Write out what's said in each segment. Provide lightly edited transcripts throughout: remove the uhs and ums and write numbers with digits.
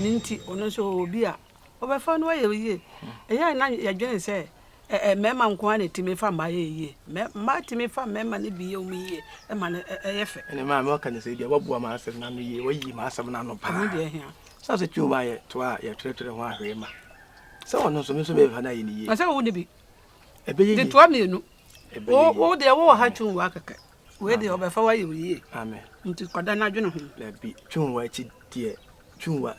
Ɛno nti, ɔno nso ɔwɔ obi a ɔbɛfa no ayɛ yie. Ɛyɛ a na yɛdwene sɛ mmarima nko ara na ɛtumi fa mmaa yɛ yie. Mmaa tumi fa mmarima no bi yɛ wɔn yie ma no yɛ fɛ. Ɛnna maame ɔka ne sɛ deɛ waboa m'asɛm no ano yie, wayi m'asɛm no ano paa. Ɛho deɛ hia. Sɛ sɛ twom a yɛto a yɛtwerɛtwerɛ ho ahwee ma. Sɛ ɔno nso me nso mɛfa no ayɛ ne yie. Na sɛ wo ne bi. Ɛbɛyɛ yie. De toa mmienu. Ɛbɛyɛ yie. Wo deɛ wowɔ ha twom wa kɛkɛ. Wei deɛ ɔbɛfa wo ayɛ wo yie. Amen. Nti kɔda no adwene ho. Dabi, Twumwa akyi deɛ, Twumwa,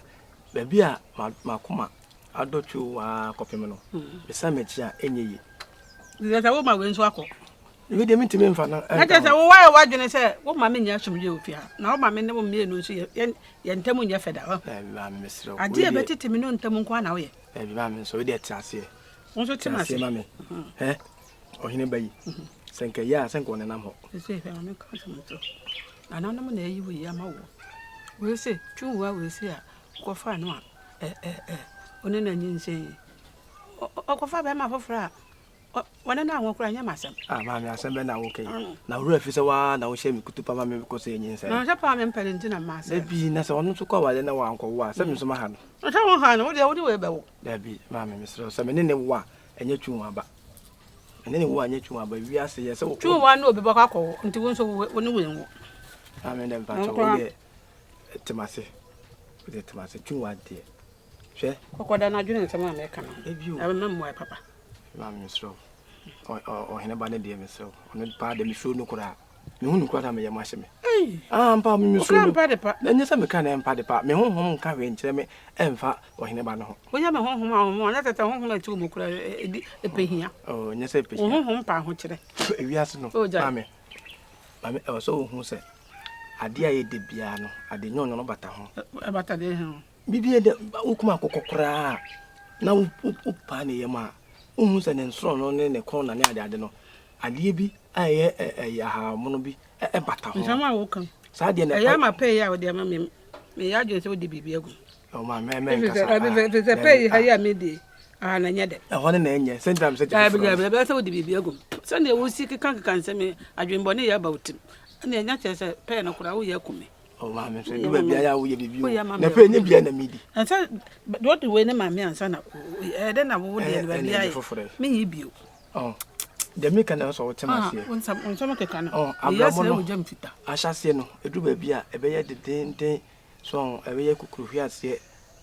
baabi a m'akoma adɔ Twumwa ara kɔpem no, mesan m'akyi a, ɛnyɛ yie. Nti sɛ woma wei nso akɔ. Wei deɛ mentumi mfa no Na kyerɛ sɛ wowayɛ w'adwene sɛ woma me nyɛ asomdwoe wɔ fie ha, na woma me ne wo mmienu nso yɛ yɛn ntam nyɛ fɛ da. Dabi maame mesrɛ wo. Adeɛ a ɛbɛtete me ne wo ntam nko ara na woyɛ. Dabi maame nso wo deɛ te aseɛ. Wo nso te m'ase. Te aseɛ ma me. Hɛ ɔhene ba yi. Sɛ nka ɛyɛ a sɛ nka ɔnenam hɔ. Sese hwɛ ma menka asɛm nkyerɛ wo. Nananom na ayi wei ama woɔ. Wei se Twumwaa wei se a wokɔfaa no a ɛ ɛ ɛ wo ne no anyinsɛn yi. Ɔkɔfa bɛrima foforɔ a wɔne no anwo koraa ɛnyɛ m'asɛm. Ah maame asɛm bɛn na woka yi? Na wo werɛ afi sɛ wo ara na wohyɛɛ me kutupa ma me kɔsɛɛ nyinsɛn? Na sɛ paa mempɛ no nti na memaa sɛɛ no. Dabi, na sɛ ɔno nso kɔ awareɛ na wankɔwo a, sɛ me nso maha no. Na sɛ woha no, wo deɛ wode wei bɛwo. Dabi, maame mesrɛ wo, sɛ me ne no wo a, ɛnyɛ Twumwaa ba. Me ne no wo a, ɛnyɛ Twumwaa ba. Wiase yɛ sɛ wo. Twumwaa ne obi bɛkɔ akɔwo, nti wo nso wo ne wei nwo. Maame dɛ mpakyɛ wo deɛ te m'ase, wo deɛ te m'ase, Twumwaa deɛ. Hwɛ. Kɔkɔda no adwene nsɛm a meka no ho. Dabi o. Ɛbɛma mmuae papa. Maame mesrɛ wo. Ɔhene ba no deɛ mesrɛ wo. Ɔno paa deɛ mesuro no koraa. Mehu no koraa na me yam ahye me. Ah, mpa me mesuro no. Wokra mpa de pa. Na ɛnyɛ sɛ mekra na ɛmpa de pa. Me honhom nka hwee nkyerɛ me ɛmfa ɔhene ba no ho. Woyɛ me honhom a honhom a, nyɛ sɛ sɛ honhom a ɛte wo mu koraa ɛdi ɛpɛ hia. Oh, nyɛ sɛ ɛpɛ hia. Wo honhom pa ahokyerɛ. Ewiase no, oh, maame, maame, ɛwɔ sɛ wohu sɛ adeɛ a yɛde biara no, ade nyɔnyono bata ho. Ɛbata deɛ ho. Biribi yɛ dɛ, wokum akokɔ koraa na wopaa ne yam a, wonhu sɛ ne nsorɔno ne ne kɔn na ne adeade no, adeɛ bi a ɛyɛ ɛyɛ ahahammono bi bata ho. Nsɛm a woka yi, Saa adeɛ no ɛyɛ ama pɛɛ yi a wode ama me, meyɛ adwene sɛ wode biribi agu mu. Oh, ma mɛ mɛ nkasa. Ɛfiri sɛ pɛɛ yi ha yi a medi yi, aha na ɛnyɛ dɛ. Ɛhɔ ne na ɛnyɛ, sɛ ntina mesɛ gye foforɔ. Daabi daabi, ɛbɛyɛ sɛ wode biribi agu mu. Sɛdeɛ wosi kekakeka nsɛm yi, adwemmɔne yɛ aba wo tirim. Ɛnna ɛnya kyerɛ sɛ pɛɛ no koraa woyɛ aku me. Oh, maame nso edu baabi ayɛ a woyɛ biribi o. Na pɛ nye bia na medi. Ɛsɛ deɛ ɔde wei ne maame ansa na ɛyɛ dɛ na wo deɛ no baabi ayɛ. Menyi bio. Oh, deɛ meka na sɛ wote m'aseɛ. Nsɛm keka no. Oh, abrabɔ no ahyɛseɛ no edu baabi a ɛbɛyɛ dedenden so ɛbɛyɛ kukuruhwi aseɛ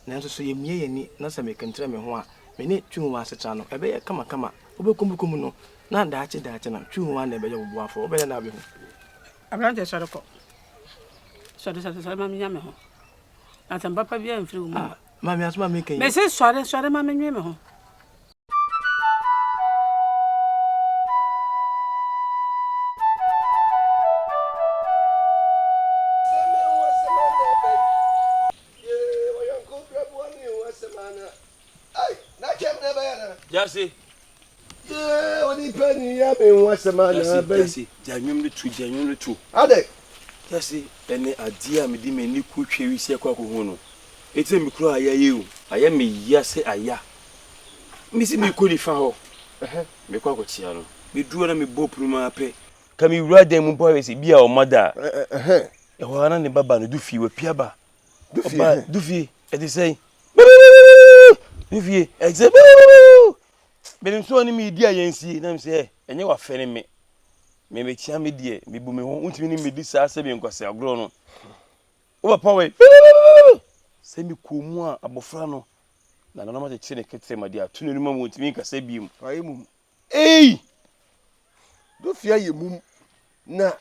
nanso so yɛmie yɛn ani na sɛ mekenkyerɛ me ho a me ne Twumwa asetra no ɛbɛyɛ kamakama wobɛkum no na daakye daakye no Twumwa na ɛbɛyɛ wo boafoɔ wobɛyɛ na abɛhu. Aberanteɛ sɔre kɔ. Sɔre sɔre sɔre ma menya me ho. Na asɛm papa biara mfiri wo mu mma. Ah, maame asɛm a meka yi. Mese sɔre sɔre ma menwe me ho. Jase. Yee onipa ni ya me ho asɛm a na aba yi. Jase, gya nnwom no to, gya nnwom no to. Adɛn? Jase, ɛne adeɛ a mede m'ani kɔ twa wisi akɔ akɔhu no. Eti na me kura aya yi o. Ayɛ me ya sɛ aya. Mesi mekɔ nifa hɔ. Mekɔ akɔkyea no. Meduru hɔ na mebɔ pono mu ara pɛ. Ka me wura dan mu mpo ahwɛ sɛ bi a ɔma da a. Ɛhɔ ara na ne ba ba no, Dufie, wapue aba. Dufie? Ɔba, Dufie, ɛte sɛn? Me fie ɛsɛ buu. Menim sɛ ɔne me redi ayansie na mesɛ ɛ ɛnyɛ wafɛre me. Memekyia me deɛ mebu me ho wontumi ne medi saa sɛ me nkwasi agorɔ no. Wo papa wɛ buu. Sɛ mekɔɔ mu a abɔfra no na nananom akyekyere ne kɛtrɛma de ato n'anim ama ɔntumi nkasa biom. Wayɛ mum. Ei! Dofia yɛ mum na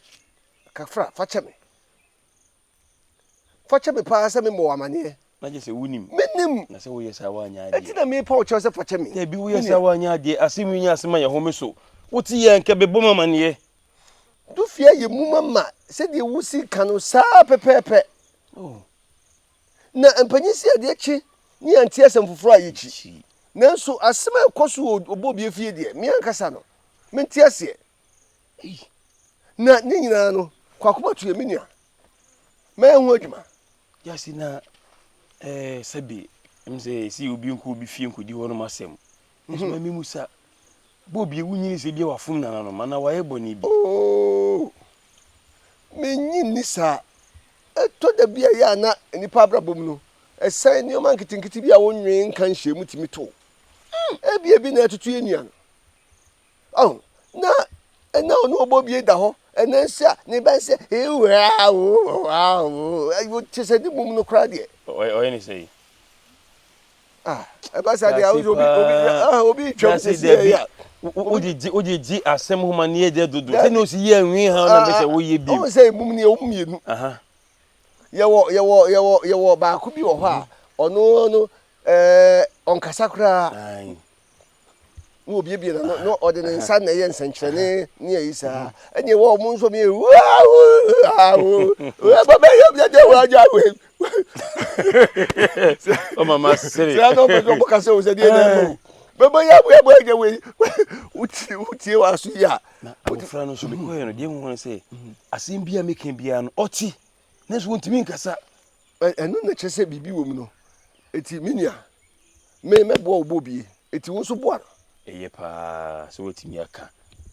Kafra fa kyɛ me. Fa kyɛ me paa sɛ memmɔ wo amaneɛ. Na kyerɛ sɛ wonim. Menim. Na sɛ woyɛ saa woanyɛ adeɛ. Enti na merepa wo kyɛw sɛ fa kyɛ me. Dabi woyɛ saa woanyɛ adeɛ. Asɛm yi nyɛ asɛm a yɛhome so. Wote yɛ a nka bɛbɔ me amaneɛ. Dofia yɛ mum ama sɛdeɛ wosi ka no saa pɛpɛɛpɛ. Oh. Na mpanyin se adeɛ kye ne yɛnte asɛm foforɔ a yɛkyi. Nanso asɛm a ɛkɔ so wɔ Obobie fie deɛ, me ankasa no, mente aseɛ. Na ne nyinaa no, Kwaku Batu yɛ me nua. Mɛyɛ ho adwuma. Yasi na eh, sɛbe m sɛ ɛsi obi nkɔ obi fie nkɔdi hɔ nom asɛm. Nso ma memu sa, Bobie wonyini sɛ bia wafom nananom anaa wayɛ bɔne bi? Oh, mennye nni saa. Ɛtɔ da bi a ɛyɛ a na nnipa abrabɔ mu no, asiane nneɛma nketenkete bi a wonnwen nka nhyiam mu tumi to wo. Ebia ebi na ɛtoto yɛn nua no. Ɔho, na ɛna ɔne ɔbɔ bie da hɔ, ɛnɛ nso a ne ba sɛ ewura o o, kyerɛ sɛ ne mum no koraa deɛ. Ɔyɛ ne sɛ yi. Ah, ɛba saa deɛ awo obi obi ah obi twam sisi yɛ ya. Wogye gye wogye gye asɛm ho ma ne yɛ dɛ dodo. Sɛ na osi yɛ nwi ha na bɛsɛ woyɛ bi. Ɔn sɛ emum ne yɛwɔ mmienu. Yɛwɔ yɛwɔ yɛwɔ yɛwɔ baako bi wɔ hɔ a ɔno no ɛɛ ɔnkasa koraa. Na obiebie na no ɔde ne nsa na ɛyɛ nsɛnkyerɛnne ne ayi saa. Ɛne ɛwɔ ɔmo nso mi yɛ waa waa bàbá yɛ bi ɛdi ɛwɔ agya wei. Ɔma ma sere. Sɛ ɛna ɔpɛ sɛ ɔbɔ kasa o sɛ deɛ na ɛma o. Bɛbɛ yɛ abo yɛ agya wei. Wotie wotie wɔ aso yi a. Na abɔfra no nso mekɔɛ no deɛ hu sɛ asɛm bi a meka biara no ɔte nanso wɔntumi nkasa. Ɛno na kyerɛ sɛ biribi wɔ mu no. Eti me nua me mɛboa wo bɔ bie eti wo nso boa no. Ɛyɛ paa sɛ woatumi aka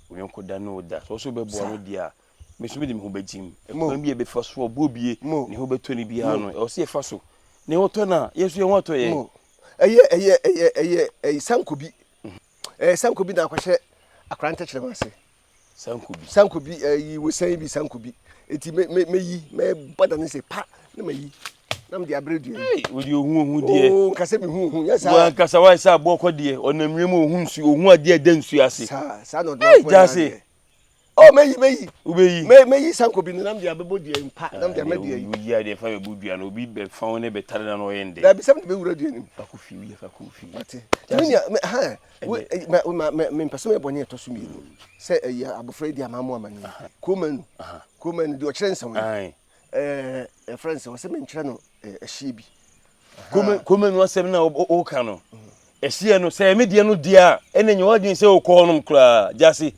wo yɔnko da ne wo da. Sɛ wo nso wobɛboa no deɛ a, me nso mede me ho bɛgyim. Ɛkwan bi a ɛbɛfa so a ɔbɔ bie ne ho bɛtɔ no biara no, ɛwɔ sɛ yɛfa so. Ne ho tɔ no a, yɛn nso yɛn ho atɔ yɛn. Ɛyɛ ɛyɛ ɛyɛ ɛyɛ ɛyɛ sanko bi. Ɛyɛ sanko bi na akɔhyɛ akora ntɛkyerɛma ase. Sanko bi. Sanko bi ɛyi wosan bi sanko bi. Eti me me meyi mɛbɔ da ne sɛ pa na mayi na mede abrɛ dua yi. Wodi ohu ohu deɛ. Oo nkasa mi hu ohu nyɛ saa. Wɔn ankasa wɔayɛ sɛ aboɔ kɔ deɛ ɔnam wiem ohu nsuo ohu adeɛ ɛda nsuo ase. Saa saa na ɔdɔn afɔ yɛn adeɛ. Oh meyi meyi. Wobɛyi. Me meyi sanko bi no na mede abɛbɔ dua yi pa na mede ama dua yi. Woyi adeɛ fa bɛbɔ dua no obi bɛfa wo ne bɛtare na na ɔyɛ ndɛ. Dabi sɛ mede bɛwura dua no mu. Fa kɔ fie woyɛ fa kɔ fie. Mate. Tumi nea me ha ma ma me mpɛ sɛ mɛyɛ bɔne ɛtɔ so mmienu sɛ ɛyɛ abɔfra yi di ama mo amane kuroma nu kuroma nu deɛ ɔkyerɛ nsɛm ɛɛ ɛfrɛ nsɛm sɛ menkyerɛ no ɛhyeɛ bi. Kuroma nu asɛm na woka no ɛhyeɛ no sɛ ɛme deɛ no deɛ a ɛna nyɛ wadwene sɛ wokɔ hɔnom koraa gyase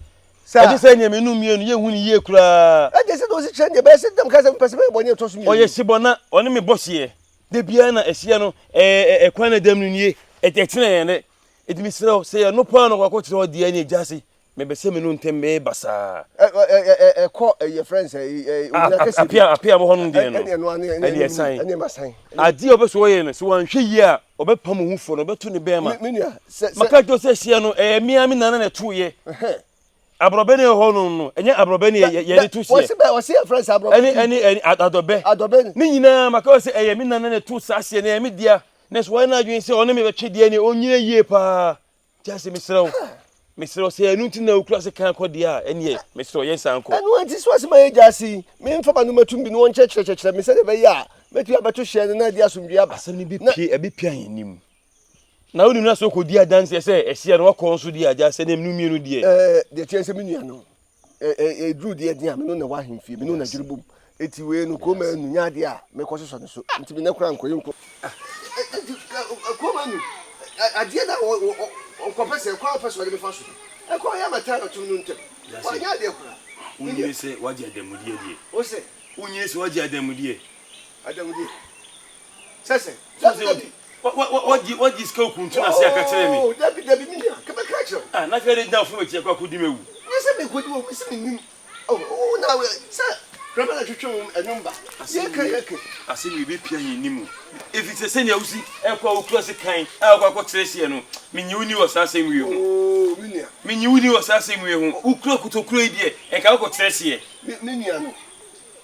ɛgye sɛ nea menu mmienu yɛhu ne yie koraa. Ɛgye sɛ deɛ ɔsi kyerɛ deɛ bɛyɛ sɛ dɛm ka sɛ mpɛ sɛ mɛyɛ bɔne ɛtɔ so mmienu. Ɔyɛ hyebɔna ɔne me bɔ hyeɛ da biara na ɛhyeɛ no ɛɛ ɛkwan na dɛm no nie ɛkyerɛ yɛn dɛ Enti mesrɛ wo, sɛ ɛno paa na ɔkɔ akɔkyerɛ wo deɛ, ɛneɛ gya ase. Mebɛ sɛ me no ntɛm bɛyɛ basaa. Ɛkɔ yɛfrɛ no sɛ onyina kɛseɛ bi. Apea apea mo hɔnom deɛ no. Ɛne ɛno ano ɛne ɛsan. Ɛne ɛma Adeɛ a ɔbɛ so ɔyɛ no, sɛ wanhwɛ yie a, ɔbɛpam ohufoɔ no, ɔbɛto ne bɛɛma. Me nua, sɛ sɛ. Maka kyerɛ wo sɛ hyia no, ɛyɛ me ara me nana na ɛtoeɛ. Aborɔbɛ ne ɛwɔ hɔ nom no, ɛnyɛ aborɔbɛ ne yɛde to hyeɛ. Wɔsi bɛ, wɔsi yɛfrɛ sɛ aborɔbɛ. Ɛne ɛne ɛne adɔbɛ. Adɔbɛ. Ne nyinaa maka wɔ sɛ ɛyɛ me nana na ɛto saa hyeɛ no, ɛyɛ me dea. Nanso wayɛ n'adwene sɛ ɔne me bɛtwe deɛ ne ɔnyina yie paa. Gyasi mesrɛ wo, mesrɛ wo sɛ ɛno nti na wokura se kan kɔ deɛ a, ɛneɛ mesrɛ wo yɛnsan nkɔ. Ɛno nti so asɛm a yɛ Gyasi, memfa m'ano matum bi na wɔnkyerɛkyerɛkyerɛ me sɛdeɛ ɛbɛyɛ a mɛtumi abɛto hyeɛ no na ɛde asomdwoeɛ aba. Asɛm no bɛpie, ɛbɛpie ahemnim. Na wonim na sɛ wokɔdi adanseɛ sɛ ɛhyeɛ no wakɔ nso deɛ agya sɛ ne menu mmienu deɛ. Ɛɛ deɛ teɛ sɛ me nua no ɛduru deɛ den a me no na ɛwɔ ahemfie me no na dwere bom eti wei no kuroma anu nyɛ adeɛ a mekɔ sosɔ ne so nti me nɛ kora nkɔyɛ nko nti kuroma anu adeɛ na ɔnkɔpɛ sɛ ɛkwan ɔpɛ sɛ ɔde mefa so ɛkwan yɛ amataa na ɔtom no ntɛm wanyɛ adeɛ kora. Wonyini sɛ wagye adamudeɛ deɛ. Wo se. Wonyini sɛ wagye adamudeɛ. Adamudeɛ. Sɛ sɛ. Dabi dabi. Wagye wagye sika okuntu na se aka kyerɛ me. Oh dabi dabi me nua ka bɛka akyerɛ wo. Ah na afei de gyina fam akyi akɔ akɔdi m'awu. Nyɛ sɛ mekɔdi w'awu sɛ mennim. Oh wo na sɛ. Hwɛ ma na twetwe wo ɛnwom ba. Yɛka yɛka. Asɛm yi bɛpia yɛn anim. Ɛfiri sɛ sɛnea wosi ɛkɔ a wokura sekan a wokɔ akɔkyerɛ hyeɛ no, menye wo ni wɔ saa asɛm wei ho. Oo, me nua. Menye wo ni wɔ saa asɛm wei ho. Wokura kotokuro yi deɛ, ɛnka wokɔkyerɛ hyeɛ. Me, me nua no,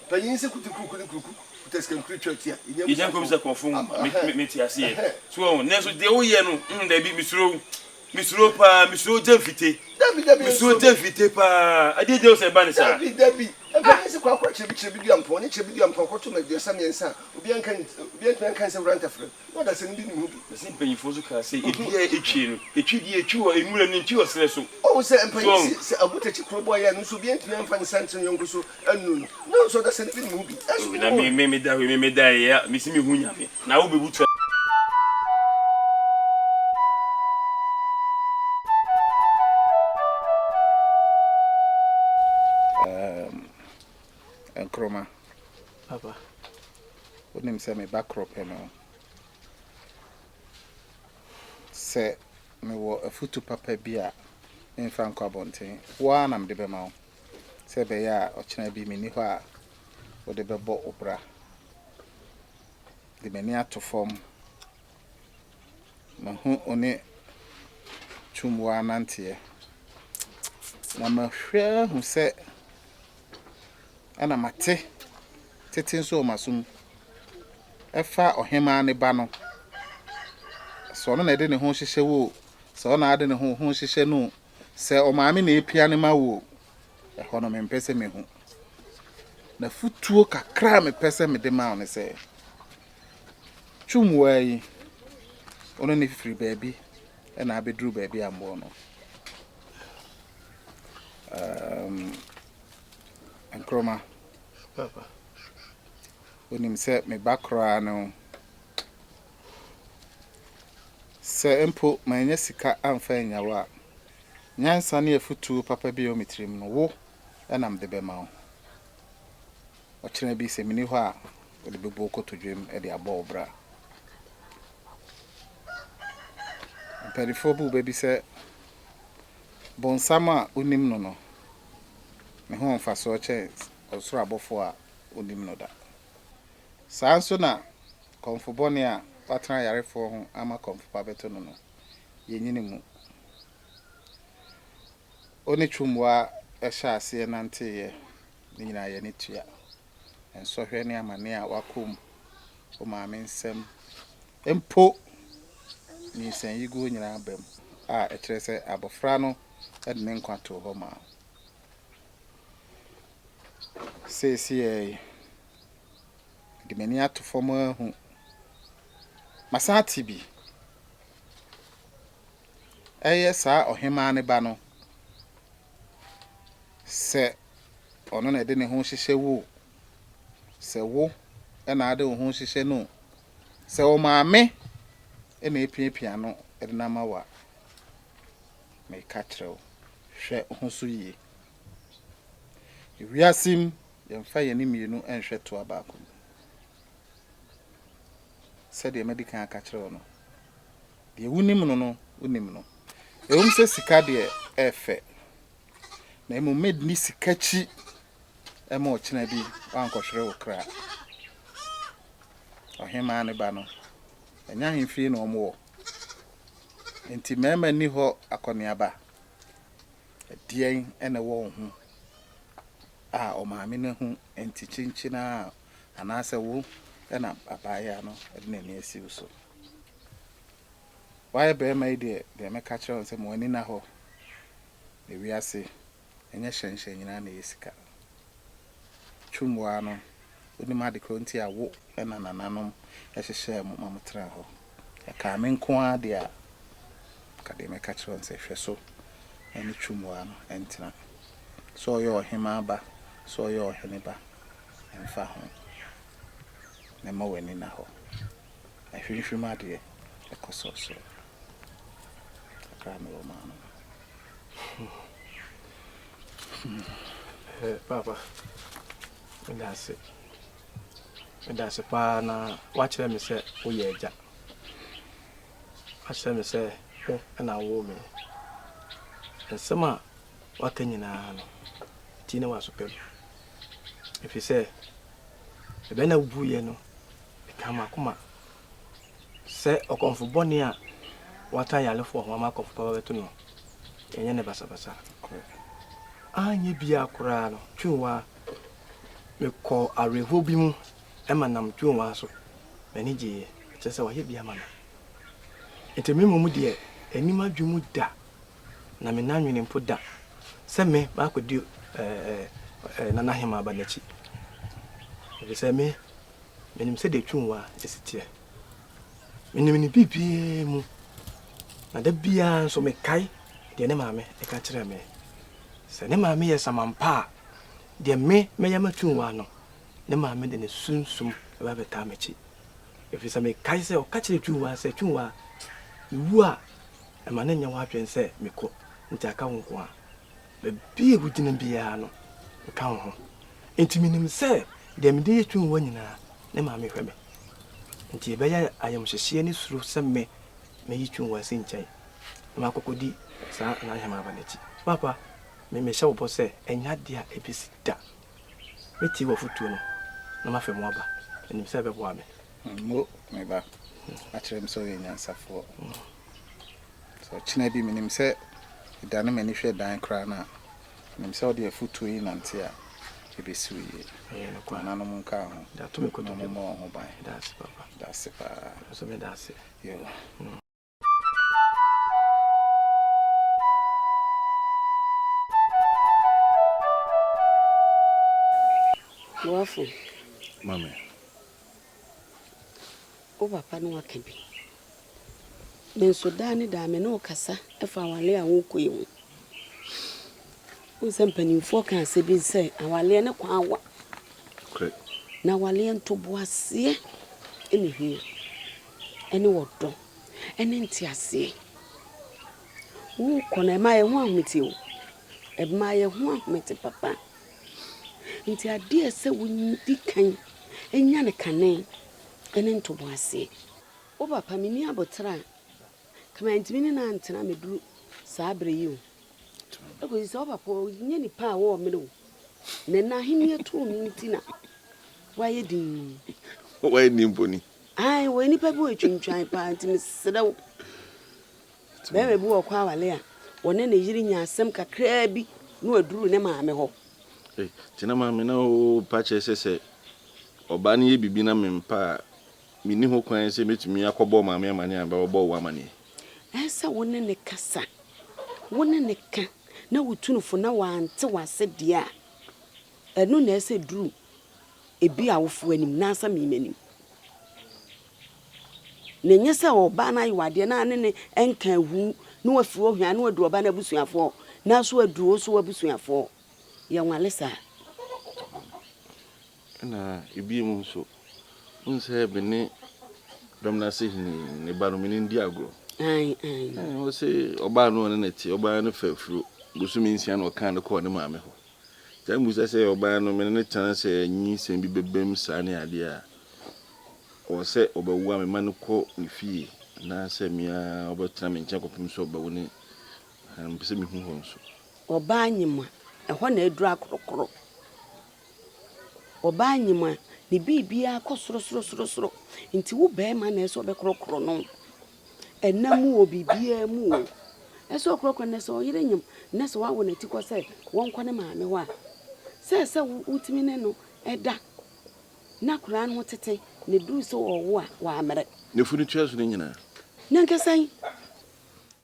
panyin sɛ kutukuruku ne kuruku kuta sikankuru twa ti a, yɛnya Yɛnya nkɔmisa kɔnfo ho. Me, me, mete aseɛ. So wɔn, nanso deɛ woyɛ no, mm, dabi, mesuro wo. Mesuro paa, mesuro gya mfite. Dabi, dabi, Mesuro gya mfite paa. Adeɛ gyina wo sɛ ɛba ne saa. Dabi, dabi. Mpanyin se kwaakwa kyerɛbi kyerɛbi dua mpɔn ne kyerɛbi dua mpɔn kɔto ma 33 a, obiara nka ne obiara ntumi anka ne sɛ wura ntafra mu na ɔdasani bi nim ho bi. Mese mpanyinfoɔ nso kaa sɛ edua a etwie no, etwi deɛ etwi wɔ nwura mu na entwi wɔ serɛ so. Wahu sɛ mpanyin se sɛ abutakyi koro bɔ yɛ no nso obiara ntumi amfa ne nsa nkyerɛ ne yɔnko so annuru no, na nso ɔdasani bi nim ho bi. Ɛnso Na me me meda hɔ yi, me meda yi a, mese mehu Nyame, na wo bɛbutu. Um, Nkrumah. Papa. Wonim sɛ me ba korɔ pɛ no. Sɛ mewɔ afutu papa bi a memfa nkɔ abɔnten, wo ara na mede bɛma wo. Sɛ ɛbɛyɛ a ɔkyena bi menni hɔ a wode bɛbɔ wo bra. De m'ani ato fam. Mahu wo ne Twumwaa nanteɛ. Na mahwɛ ahu sɛ ɛna mate tete nso wɔ m'aso mu ɛfa ɔhemaa ne ba no. Sɛ ɔno na ɛde ne ho hyehyɛ wo o, sɛ ɔna ade ne ho ho hyehyɛ no o, sɛ ɔmaame na epia ne ma wo o, ɛhɔ no mempɛ sɛ mehu. Na futuo kakra a mepɛ sɛ mede ma wo ne sɛ, Twumwaa yi, ɔno ne firi baabi na abɛduru baabi a mmoɔ no. Um, Nkrumah, Papa. wonim sɛ me ba koraa no, sɛ mpo manya sika amfa annya wo a, nyansa ne afutuo papa bi a ɛwɔ me tirim no, wo na mede bɛma wo. Ɔkyena bi sɛ menni hɔ a, wode bɛbu wo kotodwem de abɔ wo bra. Mpanimfoɔ bu bɛ bi sɛ, Bonsam a wonim no no, ne ho wɔ mfasoɔ kyɛn ɔsoro abɔfoɔ a wonim no da. Saa ara nso na kɔmfo bɔne a watena ayarefoɔ ho ama kɔmfo pa bɛto no no, yɛnyi no mu. Wo ne Twumwaa hyɛɛ aseɛ nanteeɛ no nyinaa yɛn ani tua. Nsɔhwɛ ne amane a woakɔ mu, wo maame nsam mpo nyinsɛnyiguo nyinaa ba mu a ɛkyerɛ sɛ abɔfra no de ne nkwa too hɔ maa wo. Seesei yi, mede m'ani ato fam ahu. Masan ate bi. Ɛyɛ saa ɔhemmaa no ba no sɛ ɔno na ɛde ne ho hyehyɛ wo o, sɛ wo na ade wo ho hyehyɛ no o, sɛ wo maame na epiapia no de no ama wo a, meka kyerɛ wo, hwɛ wo ho so yie. Wiase mu, yɛmfa yɛn ani mmienu nhwɛ toa baako mu. Sɛdeɛ madi kan aka kyerɛ wo no, deɛ wonim no no, wonim no. Ɛwom sɛ sika deɛ ɛyɛ fɛ, na mmom mɛnni sika akyi ma ɔkyena bi woankɔhwere wo kra. Ɔhemaa ne ba no, ɛnyɛ ahemfie na wɔwɔ, enti mmarima nni hɔ akɔneaba. Ɛdeɛn na ɛwɔ wo ho a ɔmaame no ahu nti kyenkyen ara anaasɛ wo na abaayewa no de n'ani asi wo so? Woayɛ barima yi deɛ, deɛ mɛka akyerɛ wo ne sɛ ma w'ani nna hɔ. Na wiase, ɛnyɛ hyɛnhyɛn nyinaa na ɛyɛ sika. Twumwaa no, wonim ade korɔ nti a wo na nananom hyehyɛɛ mo ma motenaa hɔ. Ɛkaa me nko ara deɛ a, anka deɛ mɛka kyerɛ wo ne sɛ hwɛ so ne Twumwaa no ntena. Sɛ ɔyɛ ɔhemaa ba, sɛ ɔyɛ ɔhene ba, ɛmfa ho. Na mma w'ani nna hɔ. Ahwimhwim adeɛ, ɛkɔ sorosoro. Kakra a mewɔ maa no no. Eh, Papa, meda ase. Meda ase paa na woakyerɛ me sɛ woyɛ agya. Woakyerɛ me sɛ wo na wowoo me. Nsɛm a woaka nyinaa no, ti ne w'aso pɛ mu. Ɛfiri sɛ, ɛbɛ na wobuiɛ no, ɛkaa m'akoma sɛ ɔkɔmfo bɔne a watan yarefoɔ ho ama akɔmfo papa bɛto no, yɛnyɛ no basabasa. Anyɛ biara koraa no, Twunwa, mekɔɔ awerɛhoɔ bi mu ma nam Twunwa so. M'ani gyeeɛ, kyerɛ sɛ wayɛ bi ama me. Enti me mmom deɛ, ɛnni m'adwene mu da, na menna nwene mpo da, sɛ me makɔdi Nana Hemaa ba no akyi. Ɛfiri sɛ me, menim sɛdeɛ Twumwa si teɛ. Menim ne biribiara mu, na da biara nso mekae deɛ ne maame ka kyerɛɛ me. Sɛ ne maame yɛ samanpa a, deɛ me mɛyɛ ama Twumwa no, ne maame de ne sunsum bɛba abɛtaa m'akyi. Ɛfiri sɛ mekae sɛ ɔka kyerɛɛ Twumwaa sɛ, Twumwaa, mewu a, mma no nnyɛ w'adwene sɛ mekɔ nti aka wo nko ara. Baabi a wugyina biara no, meka wo ho. Enti minim sɛ deɛ mede yɛ Twumwaa nyinaa, ne maame hwɛ me. Enti ɛbɛyɛ ayamhyehyeɛ ne suro sɛ me mɛyi Twumwaa asi nkyɛn na makɔkɔdi saa n'ahemmaa ba no akyi. Paapa, me mehyɛ wo bɔ sɛ ɛnyɛ adeɛ a ɛbɛsi da. Mɛtie w'afotuo no na mafa mu aba. Menim sɛ ɛbɛboa me. Mo, me ba, akyerɛ me sɛ woyɛ nyansafoɔ. Sɛ ɔkyena bi menim sɛ medane m'ani hwɛ dan koraa no a, menim sɛ wode afotuo yi nante a, ɛbɛsi wo yie. Ɛyɛ nokware. Nananom nka wo ho Mede ato me na kotodwe mu. wɔmmɔ wo ho ban. Meda ase, papa. Meda ase paa. Me nso meda ase. Yo. Boafo. Mame. Wo papa ne waka bi. Me nso daa ne daa me ne wo kasa fa awale a worekɔ yi ho. Wohu sɛ mpanimfoɔ ka asɛm bi sɛ awaleɛ ne kwan wa. Na awaleɛ ntoboaseɛ na ɛhia, ɛne ɔdɔ, ɛne nteaseɛ. Worekɔ no ɛma yɛn ho ahomete o. Ɛma yɛn ho ahomete papa. Nti adeɛ a ɛsɛ sɛ wodi kan nya no kane ne ntoboaseɛ. Wo papa, menni aboterɛ a, nka mantumi ne no antena ammɛduru saa berɛ yi o. Ɛkɔsi sɛ wo papa ɔnyɛ nipa a ɔɔmene wo, na ɛnɛ ahennie too no nti na wayɛ dinn. Wayɛ ni mpo ni. Ae, wɔyɛ nipa bi wɔtwintwan paa nti mesrɛ wo. Bɛrima bi wɔ kɔ awale a, wɔne ne yere nya asɛm kakraa bi na waduru ne maame hɔ. Ei, nti na maame na wopa kyerɛ sɛ sɛ ɔbaa no yɛ biribi na mempa a, menni ho kwan sɛ mɛtumi akɔbɔ maame amaneɛ anaa bɛbɔ wo amaneɛ? Ɛsɛ sɛ wo ne no kasa, wo ne no ka na wotu no fo na wante w'ase deɛ a, ɛno na ɛsɛ sɛ ɛduru ebi awofoɔ anim naasa me m'anim. Na ɛnyɛ sɛ ɔbaa no ayɛ wo adeɛ na ne ne nka ahu na wafiri hɔ hwaa na waduru ɔbaa no abusuafoɔ hɔ na so aduru wo nso w'abusuafoɔ hɔ. Yɛnwale saa. Ɛna ebiem nso, wohu sɛ me ne dɔm no ase hene ne ba no, me ne no di agorɔ. Ae, ae. Ɛɛ, ɔse ɔbaa no ɔne no te, ɔbaa no fa afuro, bosome nsia na ɔkaa no kɔɔ ne maame hɔ. Nti ammisa sɛ ɔbaa no, me ne no tena sɛ nyinsɛn bi bɛbam saa ne adeɛ a, ɔwɔ sɛ ɔbɛwo a mema no kɔ ne fie anaasɛ me ara ɔbɛtena me nkyɛn kɔpem sɛ ɔbɛwo ne, mepɛ sɛ mehu hɔ nso. Ɔbaa nyem a, ɛhɔ na aduru akorɔkorɔ. Ɔbaa nyem a, ne biribiara kɔ sorosorosorosoro. Nti wo barima na ɛsɛ sɛ ɔbɛkorɔkorɔ no. Ɛna mu o, biribiara mu o. Ɛsɛ sɛ ɔkorɔkorɔ no. Na sɛ ɔyere nyem na sɛ wawo n'atikɔ sɛ wɔnkɔ ne maame hɔ a, sɛ ɛsɛ sɛ wotumi ne no da na akwadaa no ho tete na ɛduru sɛ ɔrewo a, wammrɛ. N'afunu tua so no nyinaa. Nankasa yi,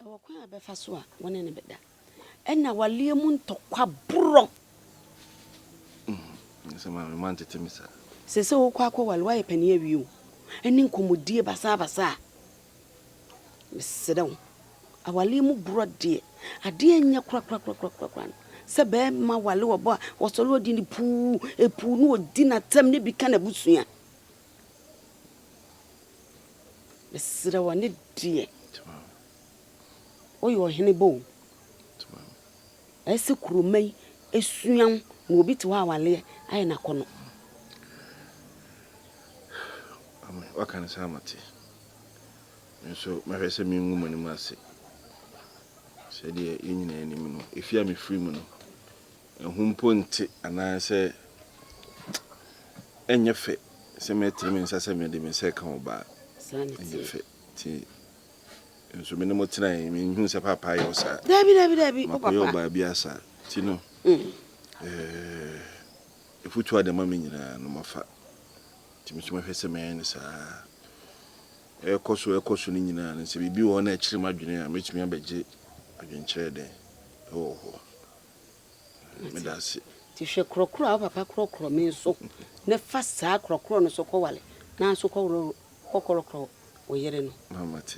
ɛwɔ kwan a bɛfa so a wo ne no bɛda. Ɛna awaleɛ mu ntɔkwa borɔ. Sɛ maame mantete me saa. Seesei wokɔ akɔwale woayɛ panin awie o, ɛne nkɔmmɔdie basabasa a, mesrɛ wo, awaleɛ mu borɔ deɛ, adeɛ nyɛ korakorakorakorakora no sɛ bɛrima wale ɔbɔ a, ɔsɔre ɔdi ne puu, epuu na ɔdi n'atɛm ne bi ka n'abusua. Mesrɛ wo, ɛne deɛ. Woyɛ ɔhene ba o. Ɛyɛ sɛ kuromma yi sua wo na obi te hɔ a awaleɛ ayɛ no akɔnnɔ. Maame, woaka no saa mate. Me nso mɛhwɛ sɛ mengu m'anim ase. Sɛdeɛ yɛn nyinaa nim no, efie a mefiri mu no, ɛho mpo nte anaasɛ. Ɛnyɛ fɛ sɛ mɛtene me nsa sɛ mede me nsa reka ɔbaa. Saa na Ɛnyɛ ɛteɛ. fɛ. Nti nso me ne mo tenae, menhuu sɛ paapa ayɛ wo saa. Daabi, daabi, daabi, wo Makɔyɛ papa. ɔbaa biara saa. Nti no, ɛɛ, afutuo a ɔde ama me nyinaa no, mafa. Nti me nso mɛhwɛ sɛ mɛyɛ no saa. Ɛrekɔ so ɛrekɔ so no nyinaa no, sɛ biribi wɔ hɔ na ɛkyere m'adwene a, mɛtumi abɛgye adwenkyerɛ dɛn wɔ wo hɔ. Meda ase. Nti hwɛ korɔkorɔ a wo papa korɔkorɔ me nso na fa saa korɔkorɔ no so kɔware na nso kɔworɔworɔ kɔkorɔkorɔ wo yere no. Mate.